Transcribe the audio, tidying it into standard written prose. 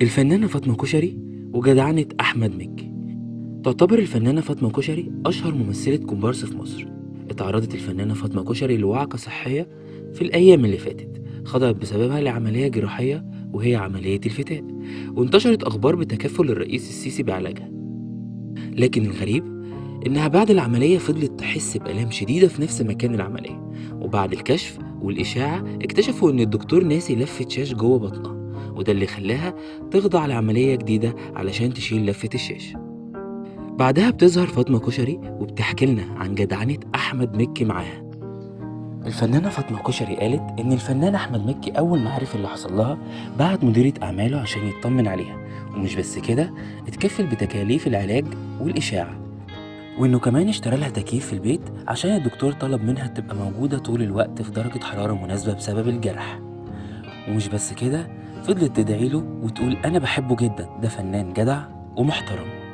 الفنانة فاطمة كشري وجدعنة أحمد مكي. تعتبر الفنانة فاطمة كشري أشهر ممثلة كومبارس في مصر. اتعرضت الفنانة فاطمة كشري لوعكة صحية في الأيام اللي فاتت، خضعت بسببها لعملية جراحية وهي عملية الفتاء، وانتشرت أخبار بتكفل الرئيس السيسي بعلاجها. لكن الغريب إنها بعد العملية فضلت تحس بآلام شديدة في نفس مكان العملية، وبعد الكشف والإشاعة اكتشفوا إن الدكتور ناسي لفة شاش جوه بطنها، وده اللي خلاها تخضع لعملية جديدة علشان تشيل لفة الشاش. بعدها بتظهر فاطمة كشري وبتحكي لنا عن جدعنة أحمد مكي معاها. الفنانة فاطمة كشري قالت إن الفنان أحمد مكي أول ما عرف اللي حصل لها بعت مديرة أعماله عشان يطمن عليها، ومش بس كده، اتكفل بتكاليف العلاج والإشاعة، وإنه كمان اشترى لها تكييف في البيت عشان الدكتور طلب منها تبقى موجودة طول الوقت في درجة حرارة مناسبة بسبب الجرح. ومش بس كده، فضلت تدعي له وتقول أنا بحبه جدا، ده فنان جدع ومحترم.